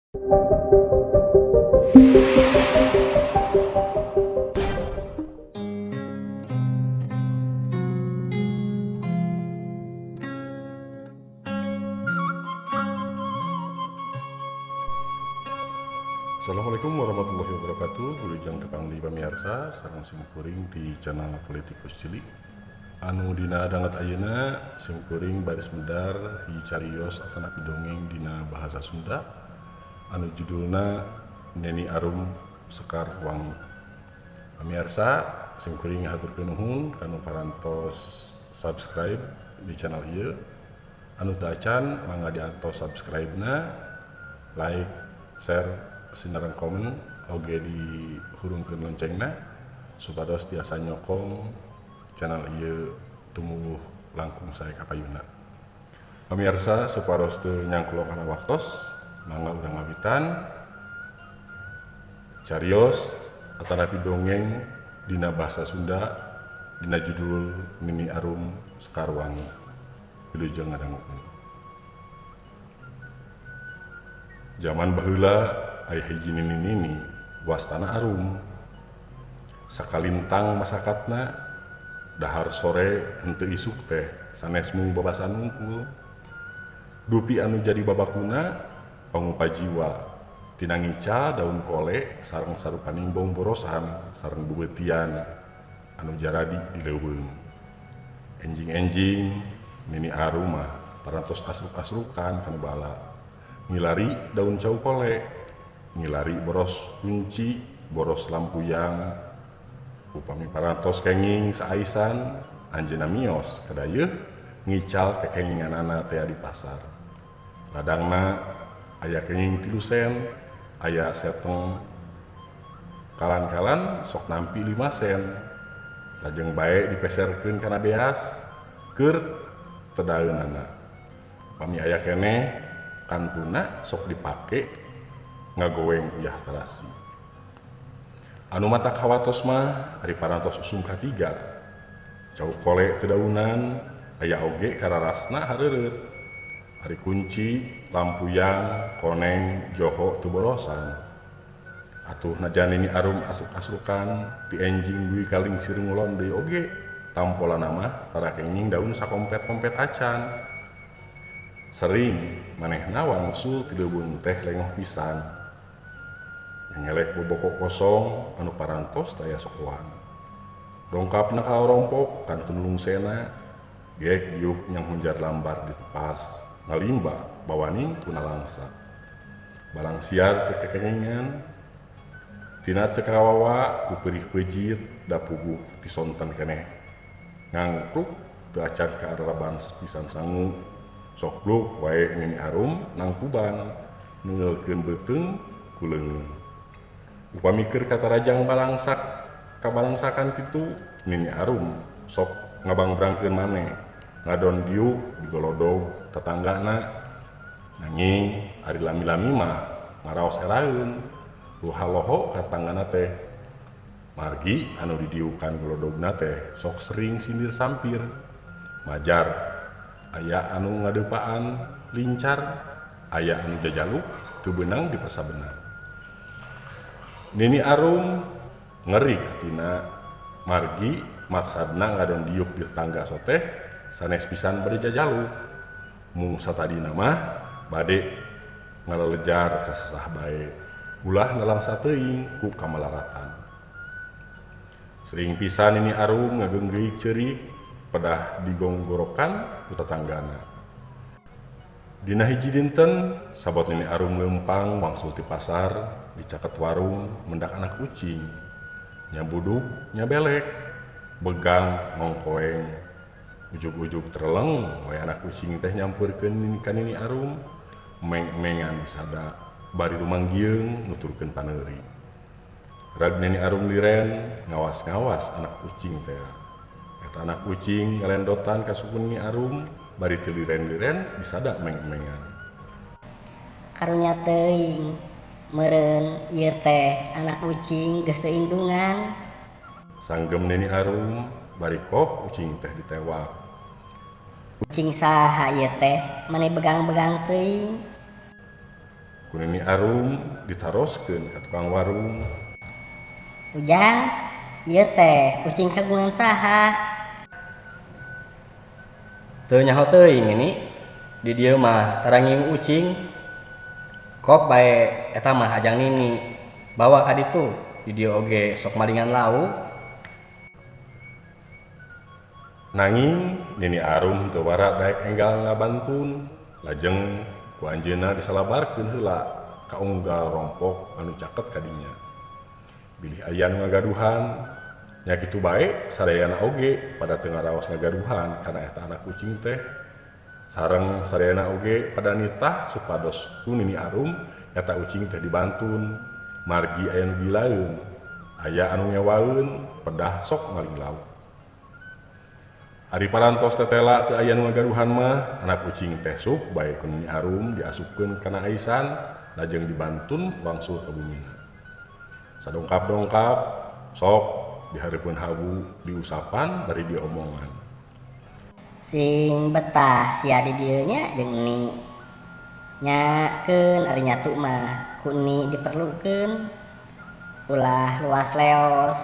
Assalamualaikum warahmatullahi wabarakatuh. Wilujeng tepang di pamirsa sareng simkuring di channel Politikus Cilik. Anu dina danget ayeuna simkuring baris medar hiji carios atanapi dongeng dina bahasa Sunda anu judulna Nini Arum Sekar Wangi. Pamirsa, simkuring ngahaturkeun nuhun kanu parantos subscribe di channel ieu. Anu teu acan mangga diantos subscribe-na, like, share, sinareng komen oge dihurungkeun loncengna supados tiasa nyokong channel ieu tumuwuh langkung sae ka payuna. Pamirsa, supados teu nyangkulong kana waktos, mangga urang ngawitan carios atanapi dongeng dina bahasa Sunda dina judul Nini Arum Sekar Wangi. Wilujeng ngadangukeun. Jaman baheula aya hiji nini-nini wastana Arum. Sakalintang masakatna dahar sore henteu isuk teh sanes mung babasan wungkul. Dupi anu jadi babakuna pangupa jiwa tina ngical daun kole sareng sarupaning bongborosan sareng bubeutian anu jaradi di leuweung. Enjing-enjing Nini Arum mah parantos asruk-asrukan kana bala. Ngilari daun cau kole, ngilari boros kunci, boros lampuyang. Upami parantos kenging saaisan, anjeunna mios kadayeuh ngical kekenginganana tea di pasar. Ladangna aya kenging 3 sen, aya seteng kalan-kalan sok nampi 5 sen. Lajeng bae dipeserkeun kana beas keur tedaeunana. Upami aya keneh kantuna sok dipake ngagoweng uyah terasi. Anu matak hawatos mah ari parantos usum katiga. Cau kole teu daunan, aya oge kararasna hareureut. Ari kunci, lampuyang, koneng, joho teu borosan. Atuh najan Nini Arum asruk-asrukan ti enjing dugi ka lingsir ngulon deui oge tampolana mah tara kenging daun sakompet-kompet acan. Sering manehna wangsul ti leuweung teh lengoh pisan. Ngelek boboko kosong anu parantos taya sokoan. Dongkapna ka rompok kantun lungsena, gek diuk nyanghunjar lambar ditepas, ngalimba bawaning kuna langsa. Balang siar teu kekengingan, tina teu kawawa ku perih pejit da puguh ti sonten keneh. Ngangkruk teu acan ka araraban pisan sangu, sok bluk wae Nini Arum nangkuban neungeulkeun beuteung ku leungeun. Upami keur katarajang balangsak kabalangsakan kitu Nini Arum sok ngabangbrangkeun maneh ngadon diuk digolodog tatanggana. Nanging ari lami-lami mah ngaraos eraeun luha-loho ka tatanggana teh. Margi anu didiukan golodogna teh sok sering sindir sampir. Majar aya anu ngadeupaan lincar, aya anu jajaluk teu beunang dipersabenan. Nini Arum ngeri atina margi maksadna ngadon diuk di tetangga soteh sanes pisan bade jajaluk. Mung satadina mah bade ngalelejar ka sesah bae, ulah nalangsa teuing ku kamalaratan. Sering pisan Nini Arum ngageunggeui ceurik pedah digonggorokan ku tatanggana. Dina hiji dinten sabot Nini Arum leumpang wangsul ti pasar di caket warung mendak anak ucing. Nyabuduk nyabelek, begang ngongkoeng. Ujug-ujug terleng wae anak ucing teh nyampeurkeun ka Nini Arum, meng-mengan disada bari rumanggieung nuturkeun paneuri. Rag Nini Arum liren ngawas-ngawas anak ucing teh. Eta anak ucing ngalendotan ka suku Nini Arum bari teu liren-liren disada meng-mengan. Karunya teuing meureun ieu teh anak ucing geus teu indungan. Sanggem Nini Arum bari kop ucing teh ditewak. Ucing saha ieu teh mani begang-begang teuing. Ku Nini Arum ditaroskeun ka tukang warung. Ujang, ieu teh ucing kagungan saha? Teu nyaho teuing Nini. Di dieu mah tara ngingu ucing. Kop bae eta mah ajang Nini. Bawa ka ditu, di dieu oge sok malingan lauk. Nanging Nini Arum teu wara daek enggal ngabantun, lajeng ku anjeunna disalabarkeun heula ka unggal rompok anu caket ka dinya. Bilih aya nu ngagaduhan, nya kitu bae sadayana oge pada teu ngaraos ngagaduhan kana eta anak kucing teh. Sareng sadayana oge pada nitah supados ku Nini Arum eta ucing teh dibantun, margi aya nu gilaeun, aya anu ngewaeun, pedah sok maling lauk. Ari parantos tetela teu aya nu ngagaduhan mah, anak ucing teh sup bae ku Nini Arum diasupkeun kana aisan lajeng dibantun wangsul ka bumina. Sadongkap-dongkap sok dihareupeun hawu diusapan bari diomongan. Sing betah sia di dieu nya jeung Eni. Nyakeun ari nyatu mah ku Eni diperlukeun. Ulah luas leos,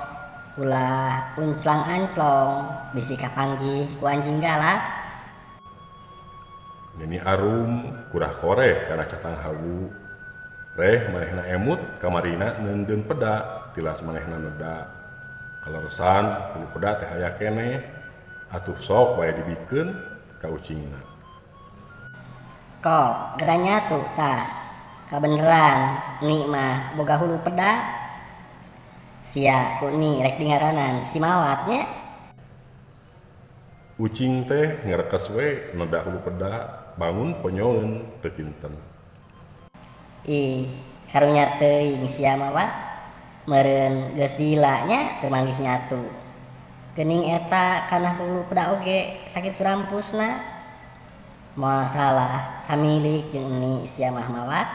ulah unclang-anclong, bisi kapanggih ku anjing galak. Nini Arum kurah koreh kana catang hawu. Reh manehna emut kamarina neundeun peda tilas manehna neda. Kaleresan hulu peda teh aya keneh, atuh sok bae dibikeun ka ucingna. Kok geura nyatu tah? Kabeneran Ni mah boga hulu peda. Sia ku Ni rek dingaranan si Mawat nya. Ucing teh ngerekes we neda hulu peda, bangun ponyoeun teu kinten. Ih, karunya teuing sia Mawat. Meureun geus lila nya teu manggih nyatu. Geuning eta kana hulu peda oge sakitu rampusna. Moal salah samilik jeung Eni sia mah Mawat.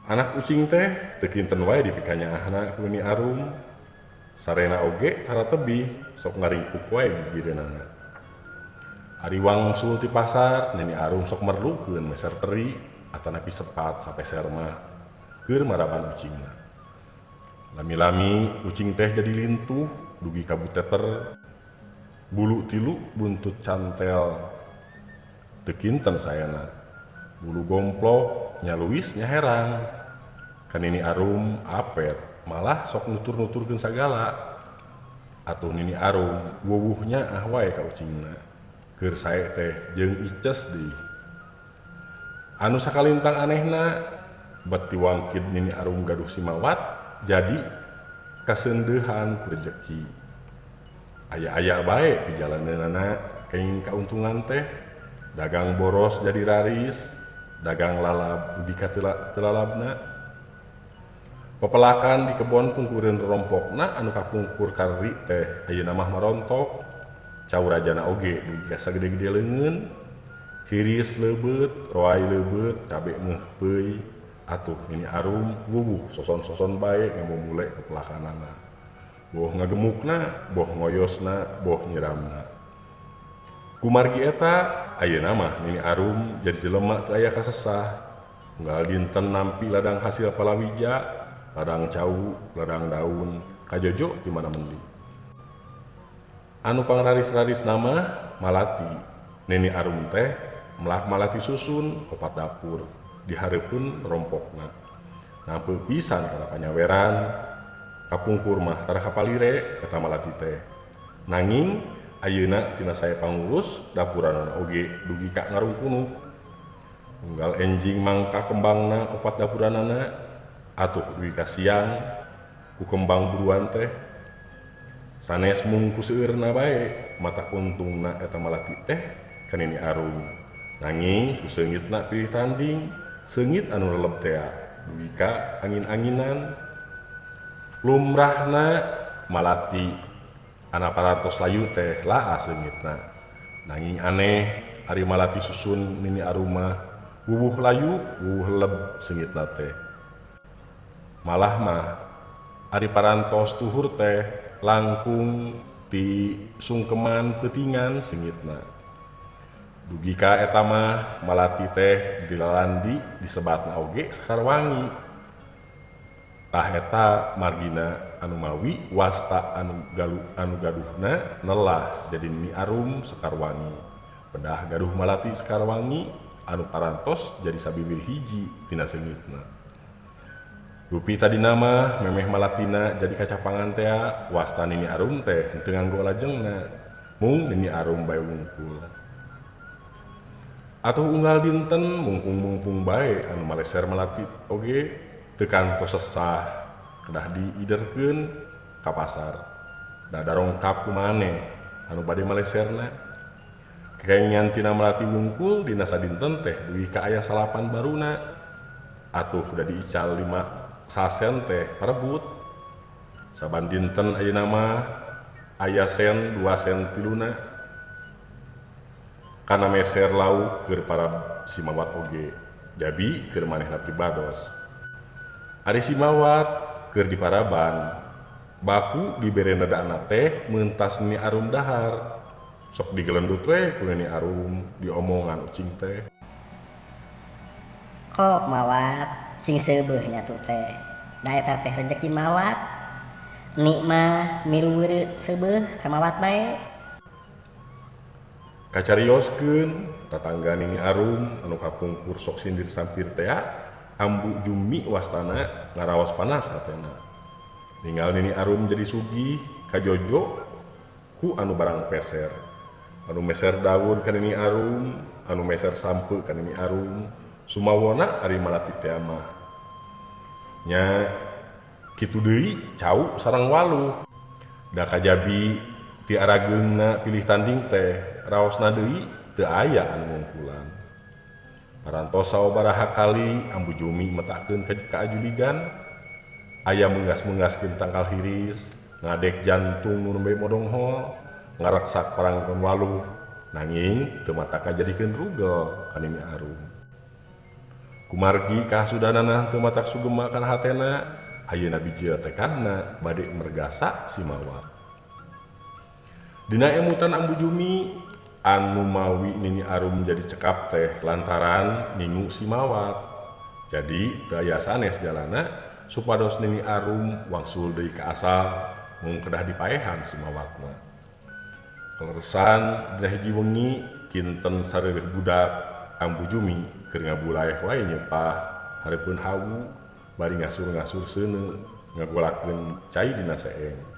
Anak ucing teh teu kinten wae dipikanyaahna ku Nini Arum. Sarena oge tara tebih sok ngaringkuk wae gigireunana. Ari wangsul ti pasar, Nini Arum sok merlukeun meser teri atanapi sepat sapeser mah keur maraban ucingna. Lami-lami ucing teh jadi lintuh dugi ka buteter. Bulu tilu buntut cantel. Teu kinten saena. Bulu gomplok nyaluis nyaherang. Ka Nini Arum apet malah sok nutur-nuturkeun sagala. Atuh Nini Arum wuwuh nyaah wae ka ucingna. Keur sae teh jeung ices deui. Anu sakalintang anehna bet tiwangkid Nini Arum gaduh si Mawat jadi kaseundeuhan ku rejeki. Aya-aya bae pijalaneunana kenging kauntungan teh. Dagang boros jadi raris, dagang lalab dugi ka telalabna. Pepelakan di kebon pungkureun rompokna anu kapungkur kareri teh ayeuna mah marontok. Cau rajana oge dugi ka sagede-gede leungeun. Hiris leubeut, roai leubeut, cabe meuh peuy. Atuh Nini Arum wuwuh soson-soson bae ngamumule pepelakanana. Boh ngagemukna, boh ngoyosna, boh nyiramna. Kumargi eta ayeuna mah Nini Arum jadi jelema teu aya kasesah. Unggal dinten nampi ladang hasil palawija, ladang cau, ladang daun, kajojo di mana mendi. Anu pangraris-raris nama malati. Nini Arum teh melak malati susun opat dapur dihareupeun rompokna. Nampe pisan kana panyaweran, kapungkur mah tara kapalire eta malati teh. Nanging ayeuna tina sae pangurus dapuranana oge dugi ka ngarungkunuk. Unggal enjing mangka kembangna opat dapuranana atuh dugi ka siang ku kembang buruan teh. Sanes mung ku seueurna bae mata untungna eta malati teh ka Nini Arum. Nanging ku seungitna pilih tanding, seungit anu leleb tea dugi ka angin-anginan. Lumrahna malati ana parantos layu teh laas seungitna. Nanging aneh ari malati susun Nini Arum mah wuwuh layu wuwuh leleb seungitna teh. Malah mah ari parantos tuhur teh langkung ti sungkeman peutingan seungitna. Dugi ka eta mah malati teh dilalandi disebatna oge Sekarwangi. Tah eta margina anu mawi wasta anu galu anu gaduhna nelah jadi Nini Arum Sekarwangi. Pedah gaduh malati Sekarwangi anu parantos jadi sabibir hiji tina seungitna. Dupi tadina mah memeh malatina jadi kacapangan tea wasta Nini Arum teh henteu nganggo lajengna mung Nini Arum bae wungkul. Atuh unggal dinten mungpung-mungpung bae anu maleser malati oge teu kantos sesah kedah diiderkeun ka pasar. Da darongkap ku maneh anu bade maleserna. Kekengian tina malati wungkul dina sadinten teh dugi ka aya salapan baruna. Atuh da diical 5 sasen teh parebut. Saban dinten ayeuna mah aya sen 2 sen tiluna. Kana meser lauk keur para simawat oge jabi keur manehna pribados. Ari simawat keur diparaban baku diberena daana teh meuntas Nini Arum dahar. Sok digelendut we ku Nini Arum diomongan ucing teh. Kok mawat sing seubeuh nya tu teh. Da eta teh rejeki mawat. Ni mah milu weureu seubeuh ka mawat bae. Kacarioskeun tatangga Nini Arum anu kapungkur sok sindir sampir tea Ambu Jumi wastana ngaraos panas hatena. Ninggal Nini Arum jadi sugih kajojo ku anu barang peser. Anu meser daun ka Nini Arum, anu meser sampe ka Nini Arum, sumawona ari malati tea mah. Nya kitu deui cau sareng waluh. Da kajabi ti arageungna pilih tanding teh raosna deui teu aya anu ngungkulan. Parantos sababaraha kali Ambu Jumi metakeun kaajuligan, aya meunggas-meunggaskeun tangkal hiris, ngadek jantung nu nembe modonghol, ngareksak parangkon waluh, nanging teu matak ngajadikeun rugel ka Nini Arum. Kumargi kahasudanana teu matak sugema kana hatena, ayeuna bijil tekadna bade mergasa si mawat. Dina emutan Ambu Jumi anu mawi Nini Arum jadi cekap teh lantaran ningu si mawat. Jadi teu aya sanes jalana supados Nini Arum wangsul deui ka asal mung kedah dipaehan si mawatna. Kaleresan dina hiji wengi kinten sareureuh budak Ambu Jumi keur ngabulaeh wae nyepah hareupeun hawu bari ngasur-ngasur seuneu ngagolakeun cai dina seeng.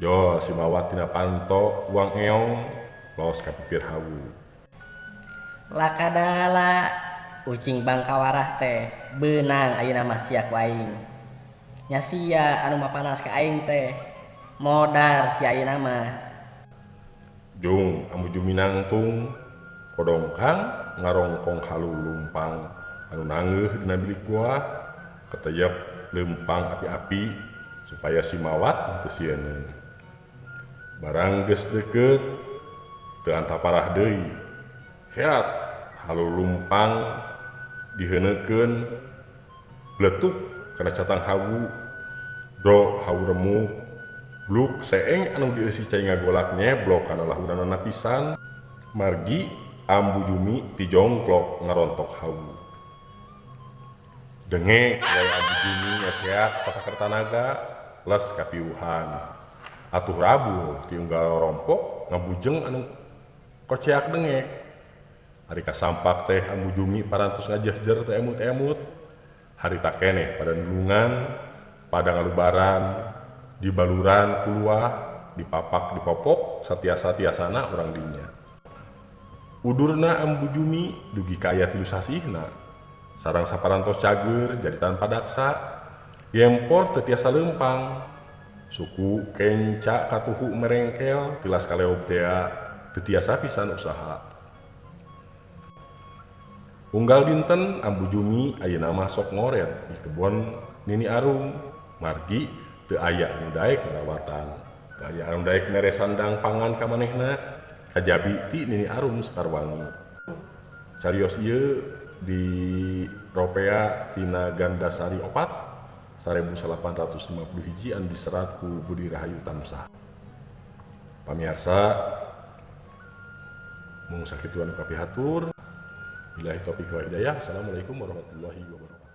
Jol si mawat tina panto uang eong los ka pipir hawu. Lakadala ucing bangkawarah teh beunang ayeuna mah sia ku aing. Nya sia anu mapanas ka aing teh modar sia ayeuna mah. Jung Ambu Jumi nangtung kodongkang ngarongkong halu lumpang anu nangeuh dina bilik goa keteyep leumpang api-api supaya si mawat teu sieun. Barang geus deukeut teu antaparah deui. Heat halu lumpang diheunekeun bletuk kana catang hawu do hawu remuk bluk seeng anu dieusi cai ngagolak nyeblok kana lahunanana pisan margi Ambu Jumi tijongklok ngarontok hawu. Dengek wae Ambu Jumi ngaceak sataker tanaga les kapiuhan. Atuh rabul ti unggal rompok ngabujeng anu koceak dengek. Ari kasampak teh Ambu Jumi parantos ngajehjer teh emut-emut. Harita keneh pada nulungan, pada ngalubaran, dibaluran kuluah, dipapak dipopok satiasa-tiasana urang dinya. Udurna Ambu Jumi dugi ka aya 3 sasihna. Sareng saparantos cager jadi tanpa daksa, gempor teu tiasa leumpang. Suku kenca katuhu merengkel tilas kaleob tea teu tiasa pisan usaha. Unggal dinten Ambu Jumi ayeuna mah sok ngoret di kebon Nini Arum, margi teu aya anu daek ngarawatan. Teu aya anu daek mere sandang pangan ka manehna kajabi ti Nini Arum Sekarwangi. Carios ieu di Ropea tina Gandasari 4 1851 anu diserat ku Budi Rahayu Tamsah. Pamiarsa, Mung sakitu anu kapihatur. Billahi taufik wa hidayah. Assalamualaikum warahmatullahi wabarakatuh.